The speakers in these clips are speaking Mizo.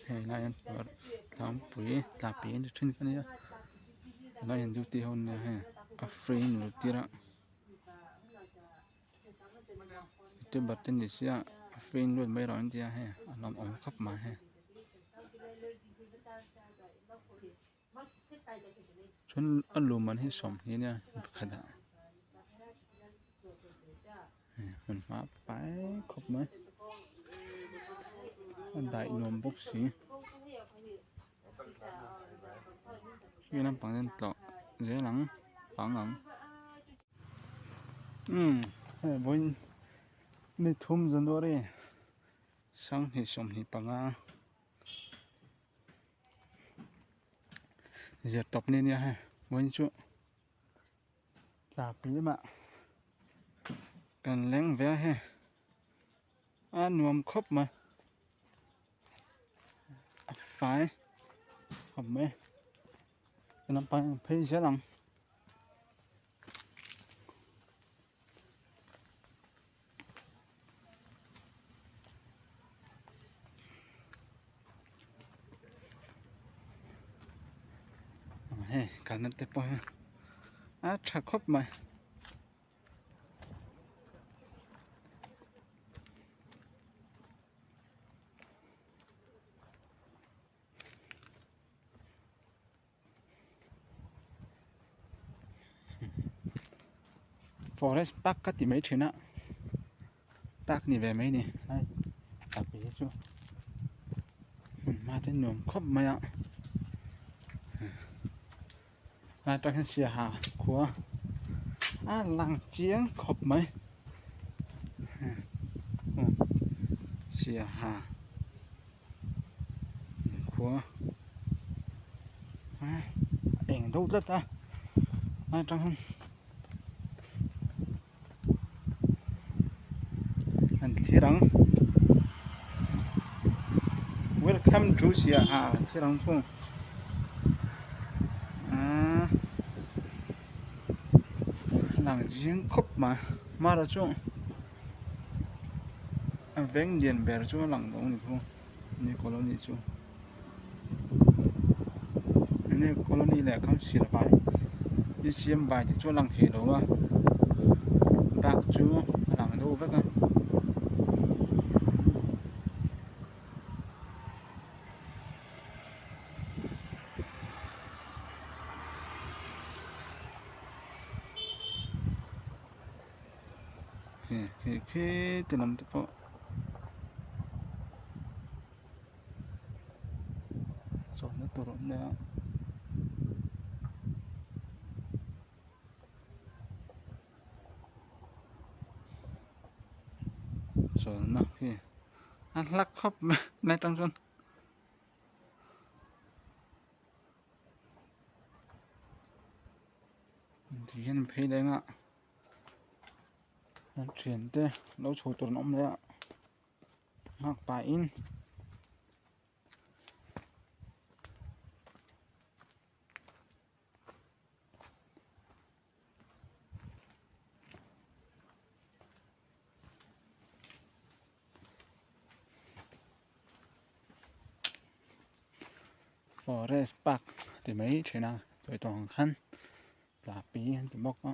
Hei lai hian tlangpui tlapi an ti thin kha nia tunah hian duty ho an nia hei a free in luh tir a youtuber te ni sia a free in lut mai rawh an tia hei a lawmawm khawp mai hei. Chuan a luh man hi sawmhnih ania pakhat ah hmun hma fai khawp mai a daih nuam bawk si khi lampang te an tlawh zel ang pang ang umm hei vawiin ni thum january sanghnih 25. Zir tawp ni nia hei vawiin chu tla pui lamah kan leng ve a hei a nuam khawp mai a fai khawp mai naupang an phei zel ang. Hei kalna te pawh hi a tha khawp mai. Forest park ka ti mai thin a park ni ve mai ni hei a pi hi chu hmun hma te nuam khawp mai a lai atang hian siaha khua a lang chiang khawp mai siaha. Khua a eng deuh tlat a a atang hian an thlir ang welcome to siaha thlir ang chu aaa a lang zing khawp mai hmara chu. A veng lian ber chu a lang lo a ni thung ni colony chu enge colony leh council vai B C M vai tih chu a lang thei lo a bak chu a lang deuh vek a. Khi khi ti lam te pawh chawlhna tur a awm leh a chawlhna khi a hla khawp mai lai tang chuan. Ti hian phei leng a. An thiante lo chho tur an awm leh a nghak pahin forest park ti mai thin a sawi tawh ang khan tla pi an ti bawk a.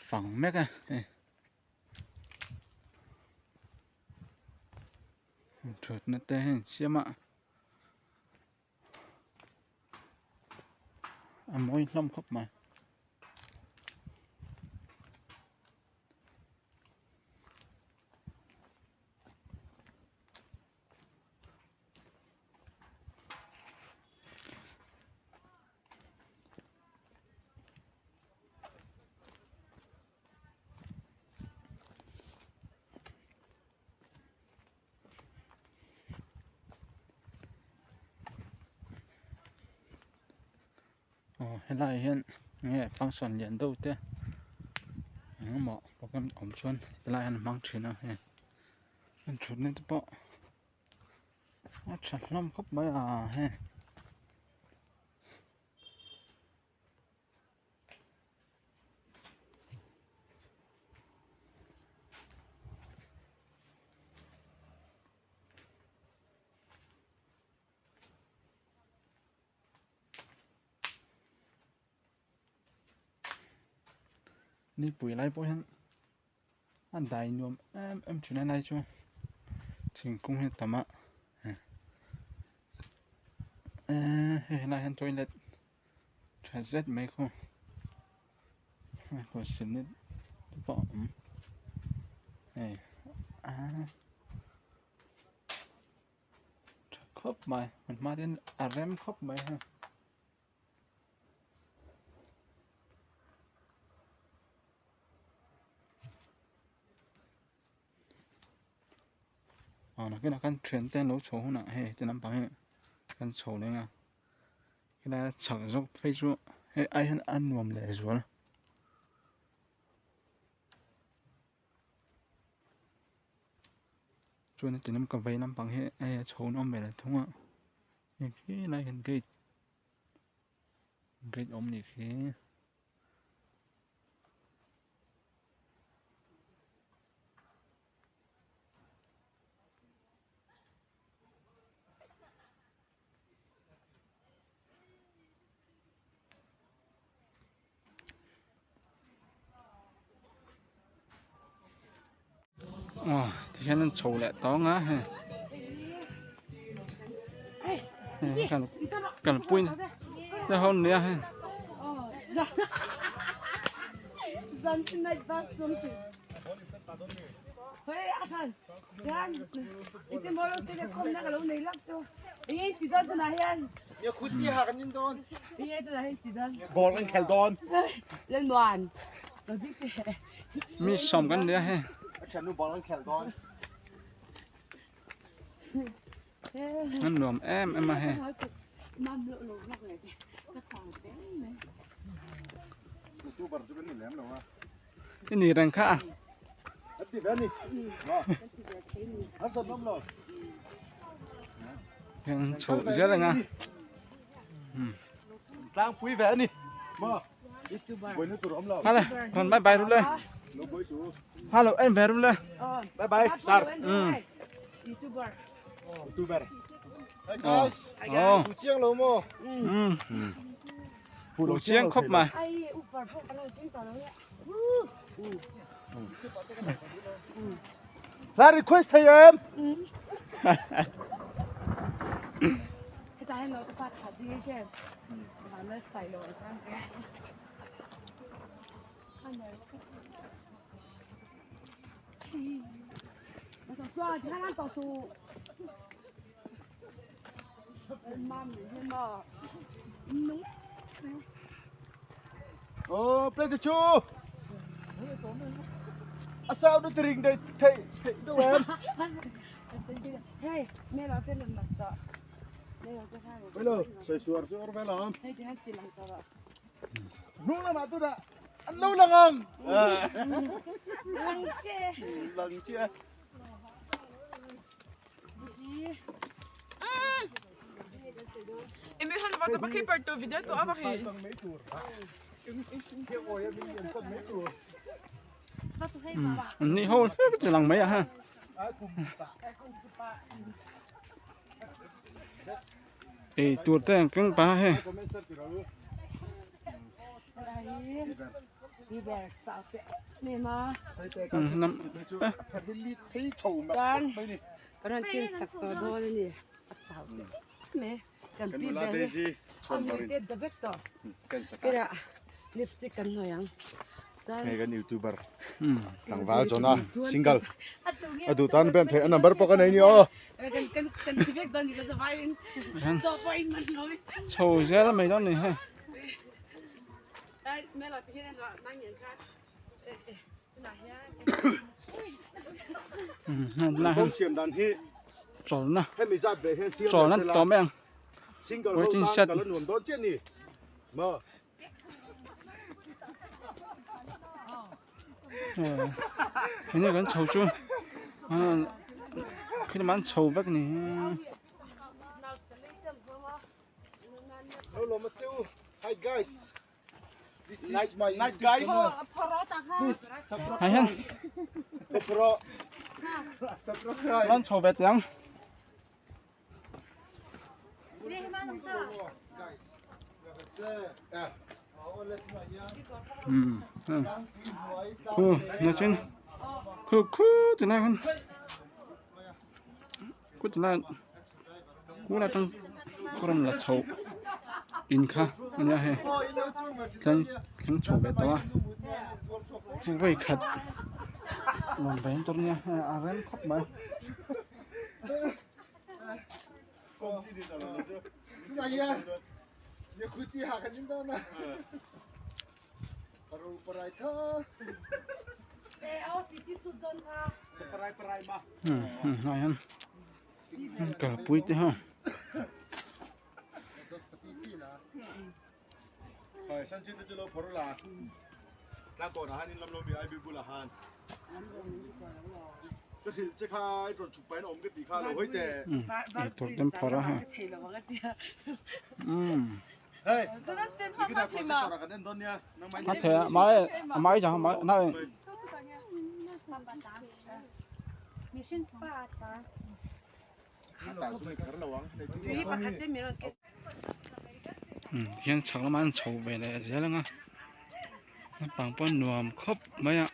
Fang mek a hei thutna te hi an siam a a mawi hlawm khawp mai. Aw helaiah hian enge function lian deuh te engemaw program awm chuan helaiah hian an hmang thin a hei an thutna te pawh a tha hlawm khawp mai a hei. Nipui lai pawh hian a dai nuam em em thin a helai chu thingkung hi a tam a eee hei helai hian toilet tha zet mai khu kawr sen te pawh a awm hei aaa tha khawp mai hmun hma te hian a rem khawp mai hei. Aw nakinah khan thian te an lo chho hunah hei ti lampang hi kan chho leng a helai a chhak zawk phei chu hei ai hian a nuam leh zual. Chuan heti lam ka vei lampang hi hei a chho nawm ve leh thung a hei khi lai hian gate gate awm ni khi. Aw tihian an chho leh tawng a hei hei kal kalpui te ho nia hei. Mi sawm kan nia hei. An nuam em em a hei. I ni reng kha a. Hian chho zel ang a. Tlangpui ve a ni. Hale rawn bye bye ru le. Halo en ve ru le. Bye bye sir. YouTuber. YouTuber. Hi guys. Oh. Fu chiang lo mo. Fu chiang khawp mai. Ai uper ho kan lo ching ta lo ya. La request thei em. Hetah hian lo upa tha ding a hian van a sai lo ang chuan Oh, play the chu. A sao nó ring đây thei thei đâu em. Hey, mẹ nó tên là mặt tọ. Hello, soi suar chu or velam. Nu la ma tu da. An lo lang ang. Lang che. Lang che. Imi han WhatsApp a keeper tu video tu ava hi. Ni ho hlek lang mai a ha. Ei tur te ang keng pa he. Lipstick kan hnawih ang. Hei kan youtuber tlangval Jonah single a duh tan ben theih a number pawh ka nei ni aw. Chho zel mai dawn ni hei. Kawng siam dan hi chawlna hemi zat ve hian siam chawlna tawh mai ang single ho waiting tan shed ka la nuam dawn chiah ni maw. Heng kan chho chu khi lamah an chho vek ni. Hello Matthew. Hi guys. This is my night guys. Please Hai hian subscribe. Subscribe. an chho ve teh ang. Umm khu na chuan khu khu ti lai khan khu ti lai khu lai tang khaw rawn la chho in kha a nia hei chuan thleng chho ve tawh a vawi khat nuam ve tur a nia hei a rem khawp mai. Hian kalpui te ho eitur te an phawrh a hei umm a thei a mai a mai zawng a mai nai hian chhak lamah an chho ve leh zel ang a naupang pawh nuam khawp mai a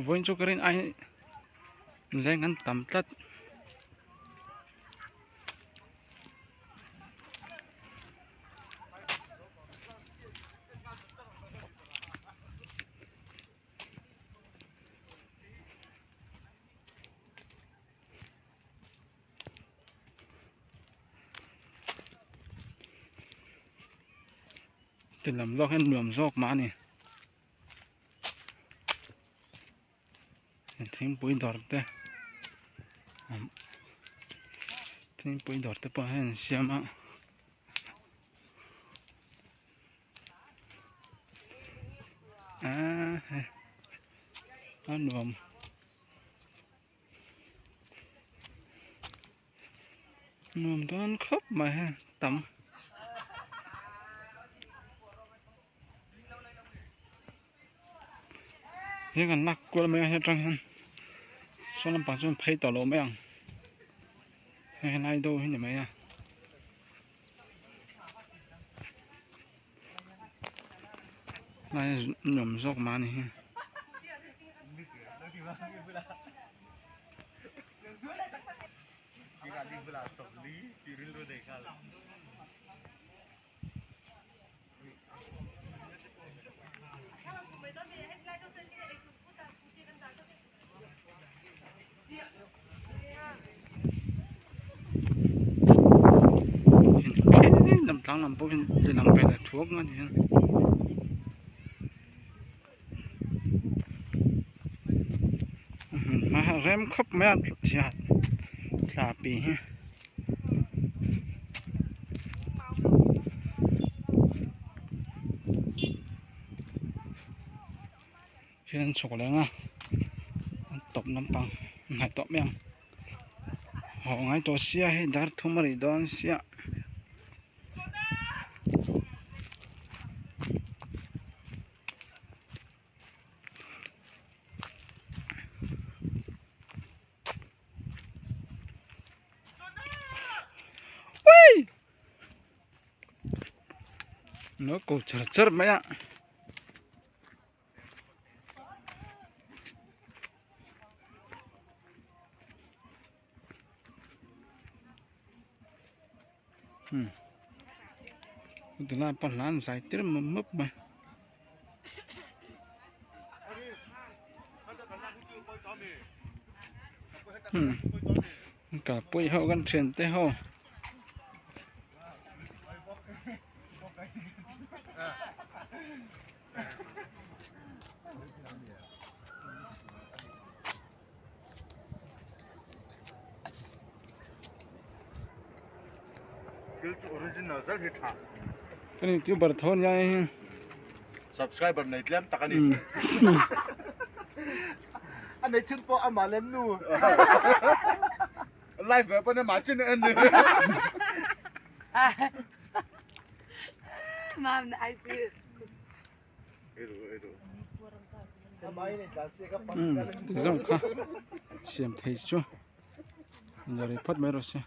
vawiin chu ka rin ai leng an tam tlat. Ti lam zawk hian nuam zawk mah a ni thingpui dawr te thingpui dawr te pawh hian an siam a. Aaa hei a nuam nuam dawn khawp mai hei tam. Heng an lak kual mai a hetang hian saw lampang chuan phei tawh lo mai ang hei helai deuh hi ni mai a. Lai nuam zawk mah a ni hi. Lam tlang lam pawh hian ti lang ve leh thuak mai a ni hian. A rem khawp mai a ziah tla pi hi. Hian chhuk leng a an tawp lampang hnaih tawh mai ang haw ngai tawh sia hei dar thum a nih dawn sia. Nó cổ char char mai a. Tunlai pawh hla an zai tir mup mup mai. Kalpui ho kan thian te ho. Thil chu original zel hi tha. Kan youtuber tho nia hei. Subscriber nei tlem tak a ni. A nei chhun pawh amah lem nu. Live ve pawn amah chin a en ni. Mam na ai chi. Zawng kha siam thei chu lawri phawt mai rawh se.